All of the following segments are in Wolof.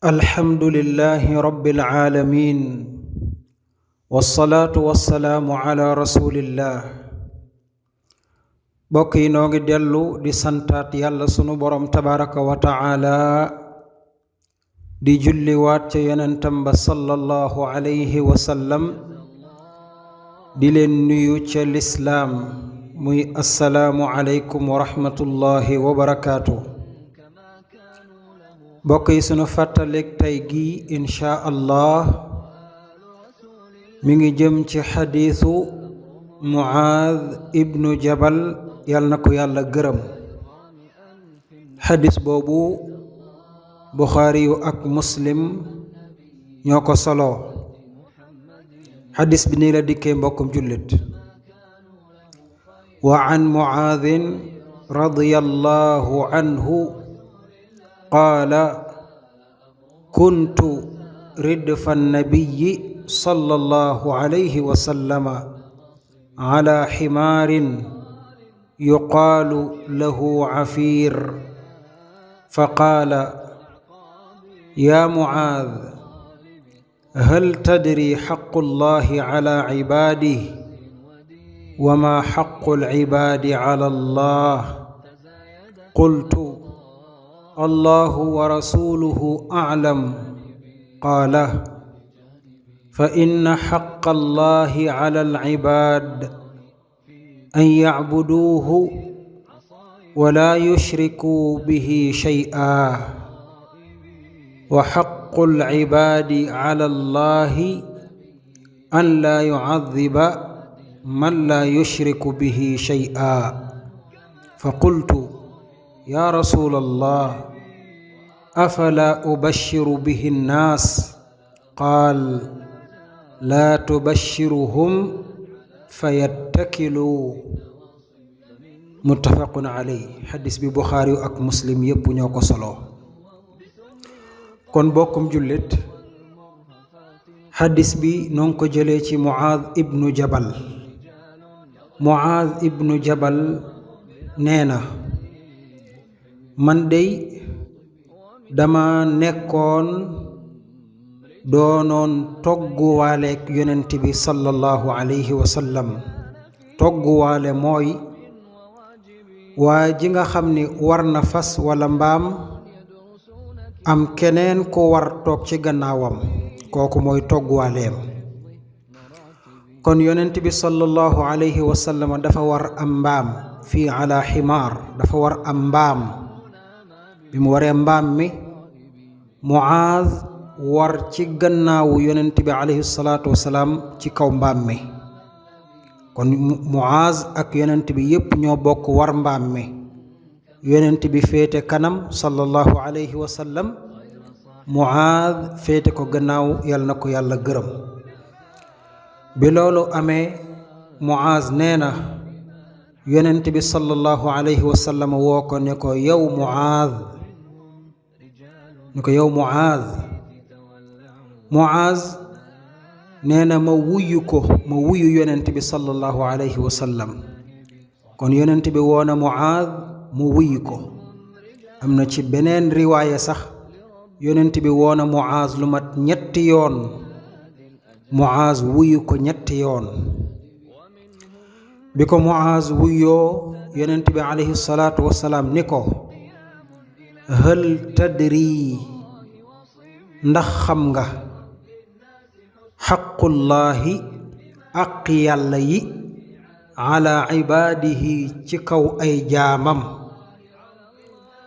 alhamdulillahi rabbil aalamiin wassalaatu wassalaamu ala rasulillah. bokk yi noo ngi dellu di santaat yàlla sunu boroom tabaraka wa taala di julliwaat ca yonentam ba sallallahu alayhi wa sallam di leen nuyu ca lislaam muy assalaamu aleykum wa rahmatullahi wa barakaatu. bokk yi sunu fàttaleeg tey gi inshaa allah mi ngi jëm ci xadiisu Muaaz ibnu Jabal yàlla na ko yàlla gërëm. xadis boobu Buxaari yu ak Muslim ñoo ko solo. xadis bi nii la dikkee mbokkum jullit. wa an Muaazin radiyallahu anhu qaala kuntu ridfa nabiyyi sallallahu alayhi wa sallama ala ximaarin yuqaalu lahu cafiir faqaala yaa Mucaaz hal tadri xaqu llahi cala cibaadihi wa maa xaqu lcibaadi cala allah qultu allahu wa rasuluhu aclam qaala fa inna xaqa allahi cala alcibaad an yacbuduuhu wa laa yushrikuu bihi shay'a wa xaqu alcibaadi cala allahi an laa yucadiba man laa yushriku bihi shay'a faqultu yaa rasuula allah afalaa ubashiru bihi nnaas qaal laa tubashiruhum fayattakiluu muttafaqun aley. xadis bi Buxaari yu ak Muslim yépp ñoo ko solo. kon bokkum jullit, xadis bi noo ngi ko jëlee ci Muaaz ibnu Jabal. Muaaz ibnu Jabal nee na man dey dama nekkoon doonoon togguwaaleek yonent bi sallallahu alayhi wa sallam. togguwaale mooy waa ji nga xam ni war na fas walla mbaam am keneen ko war toog ci gannaawam, kooku mooy togguwaaleem. kon yonent bi sallallahu alayhi wa sallam dafa war am mbaam fii ala ximaar, dafa war am mbaam. bi mu waree mbaam mi, Muaaz war ci gannaawu yonent bi alayhi salaatu wasalaam ci kaw mbaam mi. kon Muaaz ak yonent bi yépp ñoo bokk war mbaam mi. yonent bi féete kanam sallallahu alayhi wa sallam, Muaaz féete ko gannaaw, yàlla na ko yàlla gërëm. bi loolu amee, Muaaz nee na yonent bi sallallahu alayhi wa sallam woo ko ne ko yow Muaaz, Muaaz nee na ma wuyu yonent bi sallallahu alayhi wa sallam. kon yonent bi woo na Muaaz mu wuyu ko. am na ci beneen riwaaya sax yonent bi woo na Muaaz lu mat ñetti yoon, Muaaz wuyu ko ñetti yoon. bi ko Muaaz wuyoo, yonent bi alayhi salaatu wasalaam ni ko hal tadri, ndax xam nga xaqullaahi aq yàlla yi ala ibaadihi ci kaw ay jaamam.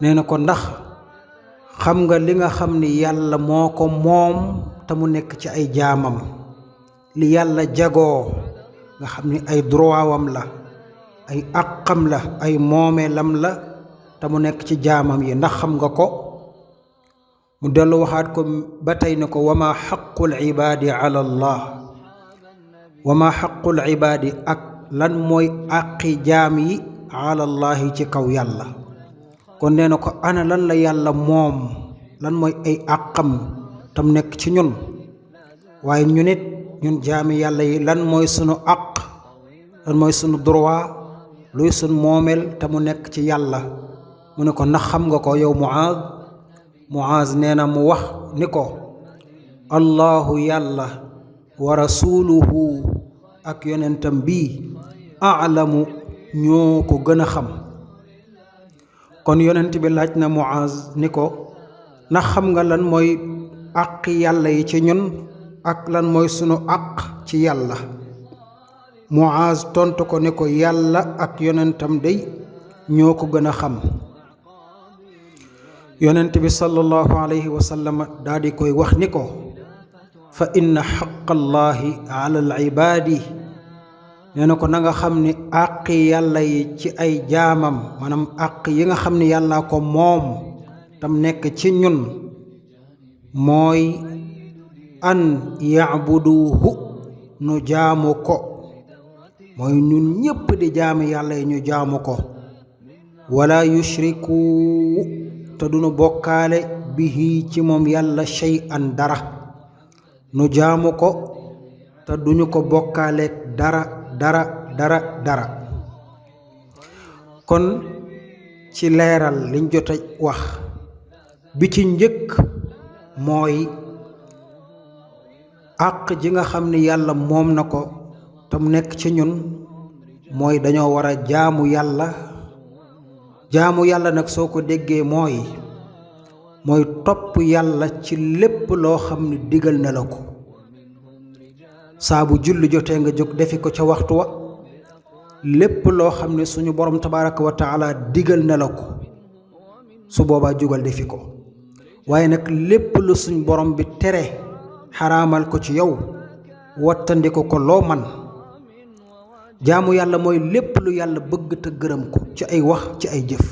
nee na ko ndax xam nga li nga xam ni yàlla moo ko moom te mu nekk ci ay jaamam, li yàlla jagoo nga xam ni ay droitam la, ay àqam la, ay moomeelam la te mu nekk ci jaamam yi, ndax xam nga ko? mu dellu waxaat ko ba tey ne ko wa maa xaqul ibaadi ala allah, wa maa xaqul ibaadi ak lan mooy àqi jaam yi ala allahi ci kaw yàlla. kon nee na ko ana lan la yàlla moom, lan mooy ay àqam tam nekk ci ñun, waaye ñu nit ñun jaami yàlla yi lan mooy sunu àq, lan mooy sunu droit, luy sunu moomeel te mu nekk ci yàlla. mu ne ko ndax xam nga ko yow Muaaz? Muaz nee na mu wax ni ko allahu yàlla wa rasuluhu ak yonentam bii aalamu ñoo ko gën a xam. kon yonent bi laaj na Muaz ni ko ndax xam nga lan mooy àq yàlla yi ci ñun ak lan mooy sunu àq ci yàlla. Muaz tontu ko ni ko yàlla ak yonentam day ñoo ko gën a xam. yonent bi sallallahu alayhi wa sallam daal di koy wax ni ko fa inna xaqallaahi ala al ibaadi nee na ko na nga xam ni àqi yàlla yi ci ay jaamam maanaam àq yi nga xam ni yàlla ko moom tam nekk ci ñun mooy an yaabuduhu nu jaamu ko mooy ñun ñépp di jaamu yàlla yi ñu jaamu ko wala yushriku te duñu bokkaale bihi ci moom yàlla shay'an dara nu jaamu ko te duñu ko bokkaaleeg dara kon ci leeral liñ jot a wax bi ci njëkk mooy àq ji nga xam ni yàlla moom na ko te mu nekk ci ñun mooy dañoo war a jaamu yàlla nag soo ko déggee mooy topp yàlla ci lépp loo xam ni digal na la ko saa bu julli jotee nga jóg defi ko ca waxtu wa lépp loo xam ne suñu borom tabaraka wa taala digal na la ko su boobaa jógal defi ko waaye nag lépp lu suñ borom bi tere xaraamal ko ci yow wattandiku ko loo man. jaamu yàlla mooy lépp lu yàlla bëgg te gërëm ko ci ay wax ci ay jëf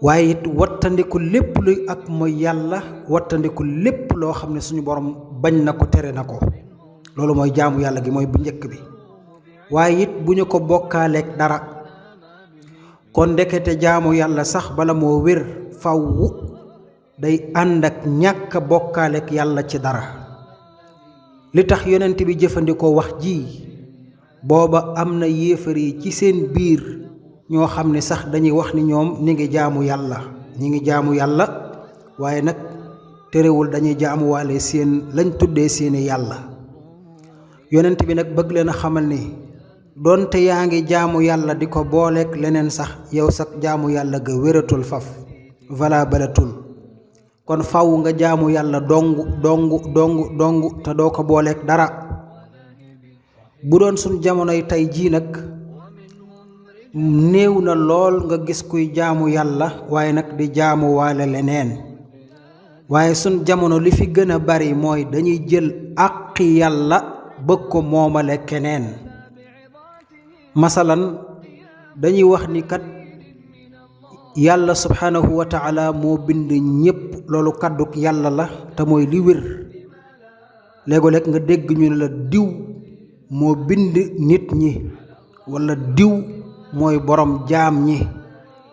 waaye it wattandiku lépp luy ak mooy yàlla wattandiku lépp loo xam ne suñu borom bañ na ko tere na ko loolu mooy jaamu yàlla gi mooy bu njëkk bi. waaye it bu ñu ko bokkaaleeg dara kon ndekete jaamu yàlla sax bala moo wér faw day ànd ak ñàkk bokkaaleeg yàlla ci dara. li tax yonent bi jëfandikoo wax ji booba am na yéefar yi ci seen biir ñoo xam ne sax dañuy wax ni ñoom ñi ngi jaamu yàlla waaye nag terewul dañuy jaamuwaale seen lañ tuddee seeni yàlla. yonent bi nag bëgg leen a xamal ni doonte yaa ngi jaamu yàlla di ko booleeg leneen sax yow sax jaamu yàlla ga wératul faf valabalatul kon faw nga jaamu yàlla dong te doo ko booleeg dara. bu doon suñ jamonoy tey jii nag néew na lool nga gis kuy jaamu yàlla waaye nag di jaamu waale leneen waaye suñ jamono li fi gën a bari mooy dañuy jël àqi yàlla bëgg ko moomale keneen. masalan dañuy wax ni kat yàlla subhanahu wa taala moo bind ñépp loolu kàdduk yàlla la te mooy li wér léego-léeg nga dégg ñu ne la diw moo bind nit ñi walla diw mooy borom jaam ñi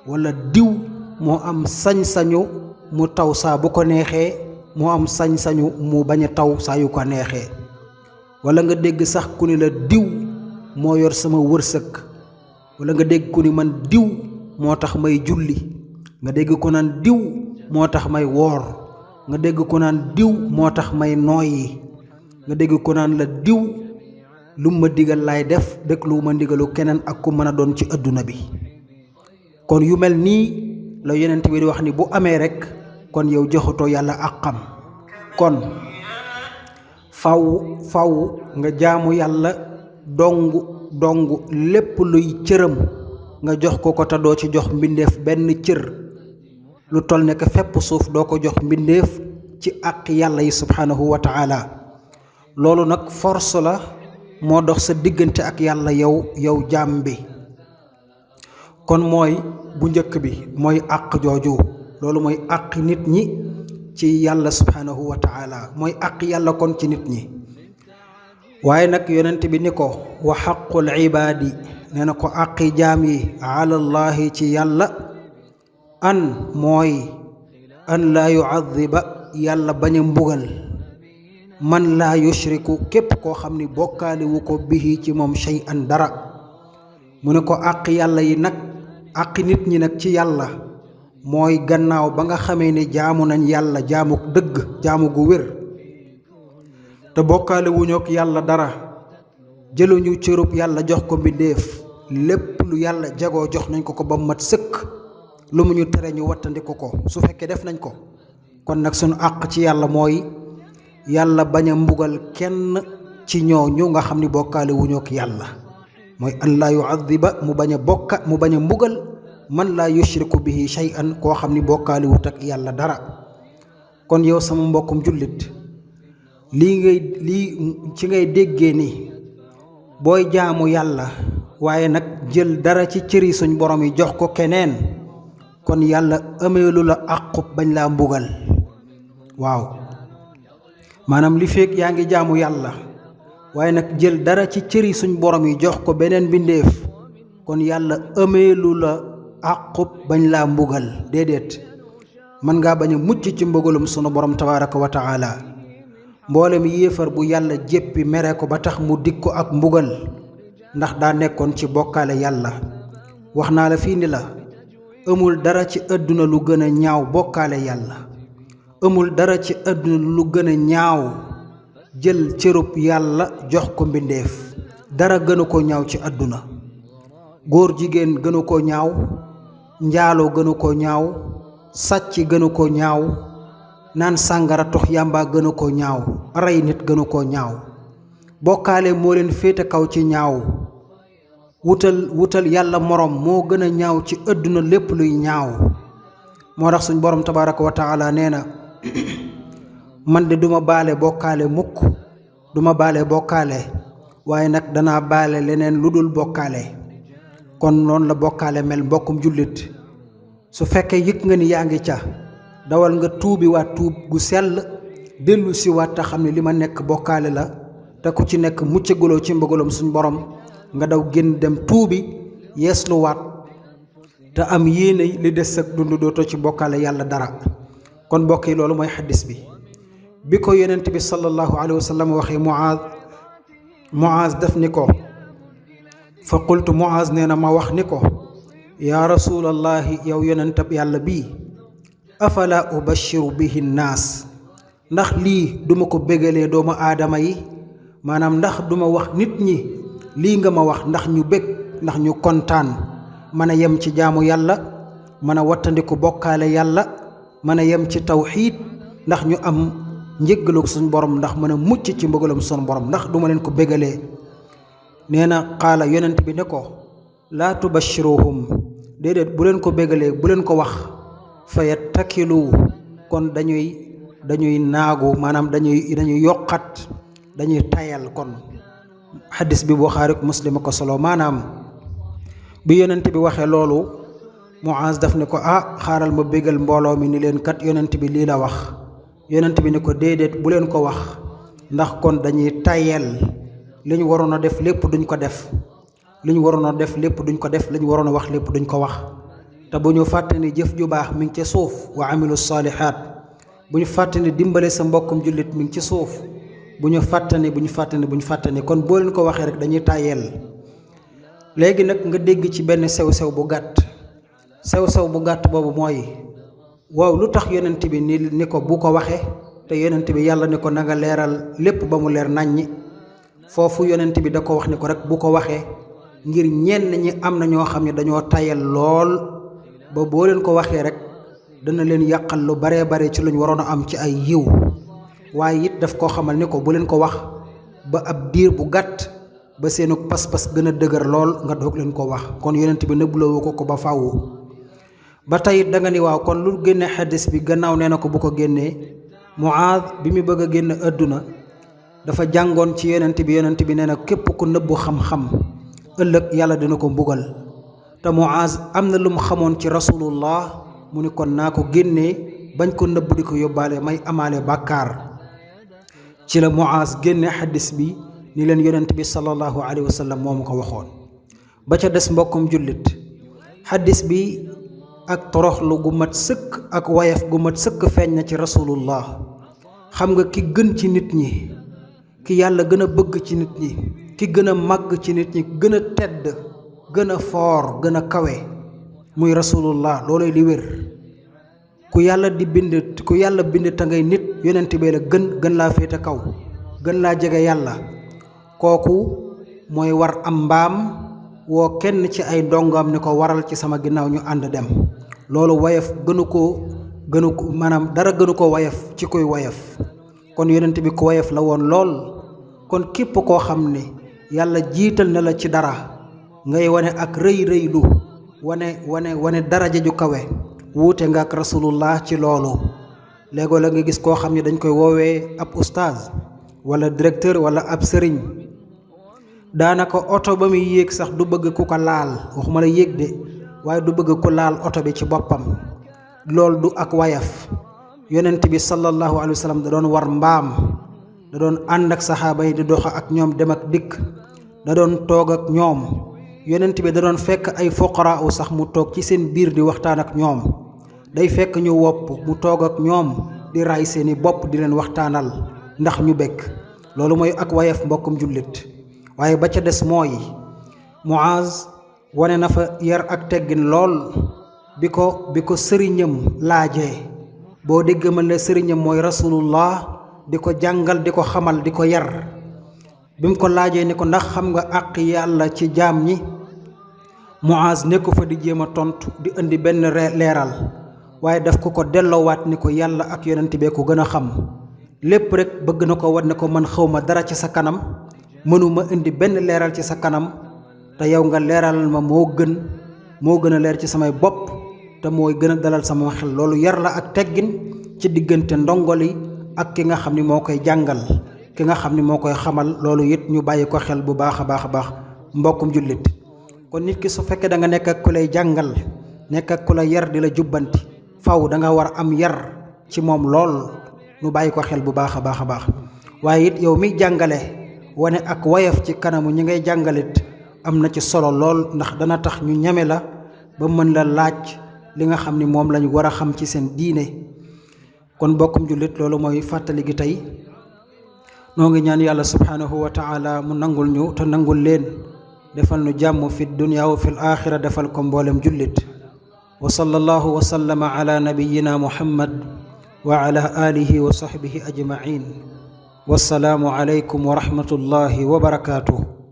walla diw moo am sañ-sañu mu taw saa bu ko neexee moo am sañ-sañu mu bañ a taw saa yu ko neexee walla nga dégg sax ku ni la diw moo yor sama wërsëg walla nga dégg ku ni man diw moo tax may julli nga dégg ko naan diw moo tax may woor nga dégg ko naan diw moo tax may nooyi nga dégg ko naan la diw lu ma digal laay def déglu ma ndigalu keneen ak ku mën a doon ci adduna bi. kon yu mel nii la yonent bi di wax ni bu amee rekk kon yow joxatoo yàlla àqam. kon faw nga jaamu yàlla dong lépp luy cëram nga jox ko te doo ci jox mbindeef benn cër lu toll ne que fépp suuf doo ko jox mbindeef ci àq yàlla yi subhanahu wa taala. loolu nag force la moo dox sa diggante ak yàlla yow jaam bi. kon mooy bu njëkk bi mooy àq jooju loolu mooy àq nit ñi ci yàlla subhanahu wa taala mooy àq yàlla kon ci nit ñi. waaye nag yonent bi ni ko wa xaqul ibaadi nee na ko àqi jaam yi alallahi ci yàlla mooy an laa yuadiba yàlla bañ a mbugal man laa yushriku képp koo xam ni bokkaale wu ko bihi ci moom shay'an dara. mu ne ko àq yàlla yi nag àq nit ñi nag ci yàlla mooy gannaaw ba nga xamee ne jaamu nañ yàlla jaamu dëgg jaamu gu wér te bokkaale wuñu ak yàlla dara, jëluñu cërub yàlla jox ko mbindéef, lépp lu yàlla jagoo jox nañ ko ko ba mat sëkk, lu mu ñu tere ñu wattandiku ko. su fekkee def nañ ko kon nag sunu àq ci yàlla mooy yàlla bañ a mbugal kenn ci ñooñu nga xam ni bokkaale wuñu ak yàlla, mooy an laa yuadiba mu bañ a mbugal man laa yushriku bihi shay'an, koo xam ni bokkaale wut ak yàlla dara. kon yow sama mbokkum jullit, lii ci ngay déggee ni booy jaamu yàlla waaye nag jël dara ci cëri suñ borom yi jox ko keneen, kon yàlla ameelu la àqub bañ laa mbugal. waaw maanaam li fekk yaa ngi jaamu yàlla waaye nag jël dara ci cëri suñ borom yi jox ko beneen bindeef, kon yàlla ameelu la àqub bañ laa mbugal. déedéet, mën ngaa bañ a mucc ci mbugalum sunu borom tabaraka wa taala. mboolem yéefar bu yàlla jéppi mere ko ba tax mu dik ko ak mbugal ndax daa nekkoon ci bokkaale yàlla. wax naa la fii ni la amul dara ci àdduna lu gën a ñaaw bokkaale yàlla, amul dara ci àdduna lu gën a ñaaw jël cërub yàlla jox ko mbindeef. dara gënu ko ñaaw ci àdduna. góor jigéen gënu ko ñaaw, njaaloo gënu ko ñaaw, sàcc gënu ko ñaaw, naan sàngara tox yàmba gënu ko ñaaw, rey nit gënu ko ñaaw. bokkaale moo leen féete kaw ci ñaaw. wutal yàlla morom moo gën a ñaaw ci àdduna lépp luy ñaaw. moo tax suñ borom tabaraka wa taala nee na man de duma baale bokkaale mukk, duma baale bokkaale, waaye nag danaa baale leneen lu dul bokkaale. kon noonu la bokkaale mel mbokkum jullit. su fekkee yëg nga ni yaa ngi ca, dawal nga tuubi waat tuub gu sell, dellu si waat te xam ne li ma nekk bokkaale la, te ku ci nekk muccaguloo ci mbugalum suñ borom, nga daw génn dem tuubi yeesluwaat te am yéene li des ak dund dootoo ci bokkaale yàlla dara. kon mbokk yi loolu mooy xaddis bi ko yonent bi sallallahu alayhi wa sallam waxee Muaz def ni ko fa qultu, Muaz nee na ma wax ni ko yaa rasulallahi, yow yonentab yàlla bii, afala ubashiru bihi nnaas, ndax lii duma ko bégalee doomu aadama yi, maanaam ndax duma wax nit ñi lii nga ma wax ndax ñu bég, ndax ñu kontaan, mën a yem ci jaamu yàlla, mën a wattandiku bokkaale yàlla, mën a yem ci tawxiid, ndax ñu am njéggalu suñ borom, ndax mën a mucc ci mbugalum suñ borom, ndax duma leen ko bégalee. nee na qaala yonent bi ne ko laa tubashiruhum, déedéet bu leen ko bégalee, bu leen ko wax, fa yattakilu, kon dañuy naagu, maanaam dañuy yokkat, dañuy tayal. kon xaddis bi Buxaari ak Muslim ko solo. maanaam bi yonent bi waxee loolu, Muaz daf ne ko xaaral ma bégal mbooloo mi ni leen kat yonent bi lii la wax. yonent bi ne ko déedéet bu leen ko wax, ndax kon dañuy tayel, li ñu waroon a def lépp duñ ko def, li ñu waroon a def lépp duñ ko def, li ñu waroon a wax lépp duñ ko wax. te bu ñu fàtte ni jëf ju baax mi ngi ci suuf, wa amilu saalihaat, bu ñu fàtte ni dimbale sa mbokkum jullit mi ngi ci suuf, bu ñu fàtte ni kon boo leen ko waxee rek dañuy tàyyeel. léegi nag nga dégg ci benn sew-sew bu gàtt boobu mooy, waaw lu tax yonent bi ni ko bu ko waxee, te yonent bi yàlla ni ko na nga leeral lépp ba mu leer naññi. foofu yonent bi da ko wax ni ko rek bu ko waxee, ngir ñenn ñi am na ñoo xam ne dañoo tayal lool ba boo leen ko waxee rek dana leen yàqal lu baree bare ci luñ waroon a am ci ay yiw. waaye it daf koo xamal ni ko bu leen ko wax ba ab diir bu gàtt, ba seenu pas-pas gën a dëgër lool nga doog leen ko wax. kon yonent bi nëbbuloo ko ba fàwwu. ba tey da nga ni waaw kon lu génne xaddis bi gannaaw nee na ko bu ko génnee. Muaaz bi mu bëgg a génn àdduna dafa jàngoon ci yonent bi nee na képp ku nëbbu xam-xam ëllëg yàlla dina ko mbugal. te Muaaz am na lu mu xamoon ci rasulullah, mu ni kon naa ko génnee bañ ko nëbb di ko yóbbaale may amaale bàkkaar. ci la Muaaz génne xaddis bi ni leen yonent bi sallallahu alayhi wa sallam moo ma ko waxoon. ba ca des mbokkum jullit, xaddis bi ak toroxlu gu mat sëkk ak wayaf gu mat sëkk feeñ na ci rasulullah. xam nga ki gën ci nit ñi, ki yàlla gën a bëgg ci nit ñi, ki gën a màgg ci nit ñi, gën a tedd, gën a foor, gën a kawe, muy rasulullah. loolooy li wér. ku yàlla bind te ngay nit yonent bee la gën laa féete kaw gën laa jege yàlla kooku mooy war am mbaam woo kenn ci ay ndongoom ni ko waral ci sama ginnaaw ñu ànd dem loolu wayaf gënu ko maanaam dara gënu ko wayaf ci kuy wayaf kon yonent bi ku wayaf la woon lool kon képp koo xam ne yàlla jiital na la ci dara ngay wane ak rëy lu wane daraja ju kawe wuute nga ak rasulullah ci loolu léegoo la nga gis koo xam ne dañ koy woowee ab ustaaz wala directeur wala ab sëriñ daanaka oto ba muy yéeg sax du bëgg ku ko laal waxuma la yéeg de waaye du bëgg ku laal oto bi ci boppam loolu du ak wayaf yonent bi sallallahu alayhi wa sallam da doon war mbaam da doon ànd ak saxaaba yi di dox ak ñoom dem ak dikk da doon toog ak ñoom yonent bi da doon fekk ay fuqaraa sax mu toog ci seen biir di waxtaan ak ñoom day fekk ñu wopp mu toog ak ñoom di raay seeni bopp di leen waxtaanal ndax ñu bekk loolu mooy ak wayaf mbokkum jullit waaye ba ca des mooy Muaz wane na fa yar ak teggin lool bi ko sëriñam laajee boo dégg ma ne sëriñam mooy rasulullah di ko jàngal di ko xamal di ko yar bi mu ko laajee ni ko ndax xam nga àq yàlla ci jaam ñi Muaz nekku fa di jéem a tontu di indi benn leeral waaye daf ko delloowaat ni ko yàlla ak yonent bee ko gën a xam lépp rek bëgg na ko wan ne ko man xawma dara ci sa kanam mënuma indi benn leeral ci sa kanam te yow nga leeralal ma moo gën a leer ci samay bopp te mooy gën a dalal sama xel loolu yar la ak teggin ci diggante ndongoli ak ki nga xam ni moo koy jàngal ki nga xam ni moo koy xamal loolu it ñu bàyyi ko xel bu baax a baax mbokkum jullit kon nit ki su fekkee da nga nekk ak ku lay jàngal nekk ak ku la yar di la jubbanti faw da nga war am yar ci moom lool ñu bàyyi ko xel bu baax a baax waaye it yow miy jàngale wane ak wayaf ci kanamu ñi ngay jàngalit am na ci solo lool ndax dana tax ñu ñeme la ba mën la laaj li nga xam ni moom lañu war a xam ci seen diine kon bokkum jullit loolu mooy fàttali gi tey noo ngi ñaan yàlla subhanahu wa taala mu nangul ñu te nangul leen defal nu jàmm fi dunya wa fil axira defal ko mboolem jullit wa sallallahu wa sallama ala nabiyyina muhammad wa ala alihi wa sahbihi ajmain wassalaamu alaykum wa rahmatullahi wa barakatuh